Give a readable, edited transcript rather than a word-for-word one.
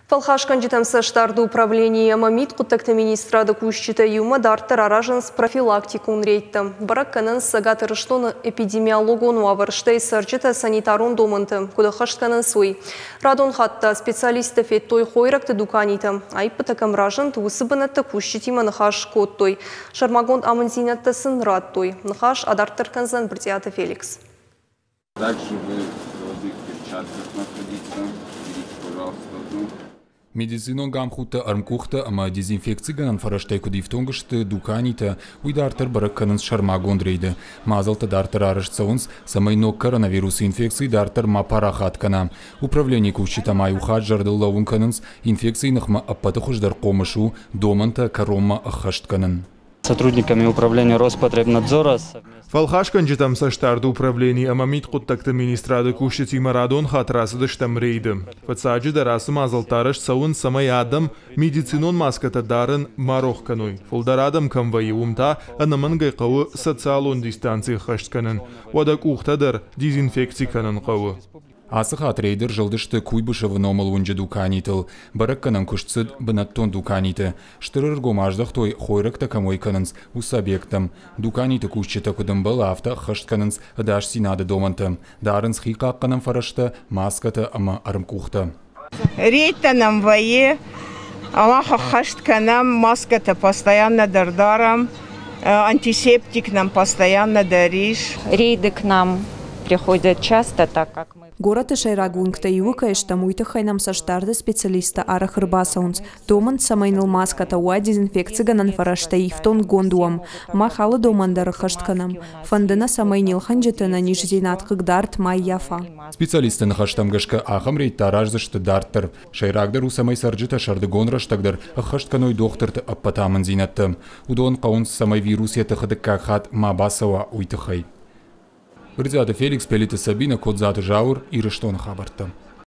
Фӕлхасгӕнджытӕм цӕстдарды управленийы ӕмӕ мидхъуыддӕгты министрады кусджытӕ иумӕ дарддӕр аразынц профилактикон рейдтӕ. Бӕрӕг кӕнынц Цӕгат Ирыстоны эпидемиологон уавӕр, стӕй цӕрджытӕ санитарон домӕнтӕ куыд ӕххӕст кӕнынц, уый. Радон хатт та специалисттӕ федтой хойрӕгты дуканитӕ. Аиппытӕ кӕм разынд, уыцы бынӕтты кусджытимӕ ныхас кодтой. Сӕрмагонд амынддзинӕдтӕ сын радтой. Ныхас адарддӕр кӕндзӕн Брытъиаты Феликс. Также вы в голубых перчатках находиться. Берите, пожалуйста, одну. Медицинон гамхудтӕ, ӕрмкъухтӕ ӕмӕ дезинфекцигӕнӕн фӕрӕзтӕй куыд ифтонг сты дуканитӕ, уый дарддӕр бӕрӕг кӕнынц сӕрмагонд рейды. Мадзӕлттӕ дарддӕр арӕзт цӕуынц, цӕмӕй ног коронавирусы инфекци дарддӕр ма парахат кӕна. Управленийы кусджытӕ ма иу хатт зӕрдыл лӕууын кӕнынц, инфекцийы ныхмӕ ӕппӕты хуыздӕр хъомыс у домӕнтӕ кӕронмӕ ӕххӕст кӕнын. Сотрудниками управления Роспотребнадзора. Фӕлхасгӕнджытӕм цӕстдарды управлени ӕмӕ мидхъуыддӕгты министрады кусджытимӕ радон хатт рацыдыстӕм рейды. Фыццаджыдӕр ацы мадзӕлттӕ арӕзт цӕуынц, цӕмӕй адӕм медицинон маскӕтӕ дарын ма рох кӕной. Фылдӕр адӕм кӕм вӕййы, уым та ӕнӕмӕнгӕй хъӕуы социалон дистанци ӕххӕст кӕнын. Уӕдӕ къухтӕ дӕр дезинфекци кӕнын хъӕуы. Ацы хатт рейды рзылдысты Куйбышевы номыл уынджы дуканитыл. Бӕрӕггӕнӕн куыст цыд бынӕттон дуканиты. Стыр ӕргом аздӕхтой, хойрӕгтӕ кӕм уӕй кӕнынц, уыцы объекттӕм. Дуканиты кусджытӕ куыд ӕмбӕлы, афтӕ ӕххӕст кӕнынц ӕдасдзинады домӕнтӕ. Дарынц хи хъахъхъӕнӕн фӕрӕзтӕ, маскӕтӕ ӕмӕ ӕрмкъухтӕ. Рейдтӕ нӕм вӕййы, мах ӕххӕст кӕнӕм, маскӕтӕ постоянно дӕр дарӕм, антисептик нӕм постоянно дӕр ис. Рейды к нам приходят часто, так как мы Горӕты сӕйраг уынгтӕй иуы кӕй стӕм, уый тыххӕй нӕм цӕстдарды специалисттӕ арӕх ӕрбацӕуынц. Домынц, цӕмӕй ныл маскӕтӕ уа, дезинфекцигӕнӕн фӕрӕзтӕй ифтонггонд уӕм. Мах алы домӕн дӕр ӕххӕст кӕнӕм. Фӕнды нӕ, цӕмӕй не лхӕнджыты ӕнӕниздзинад хъыгдард ма ӕййафа. Специалистты ныхӕстӕм гӕсгӕ, ахӕм рейдтӕ араздзысты дарддӕр. Сӕйрагдӕр у, цӕмӕй цӕрджытӕ сӕрдыгон рӕстӕг дӕр ӕххӕст кӕной дохтырты ӕппӕт амынддзинӕдтӕ. Уыдон хъӕуынц, цӕмӕй вирус йӕ тыхы дыккаг хатт ма бацӕуа, уый тыххӕй. Брытъиаты Феликс, Пелиты Сабинӕ, Кодзаты Зауыр, Ирыстоны хабӕрттӕ.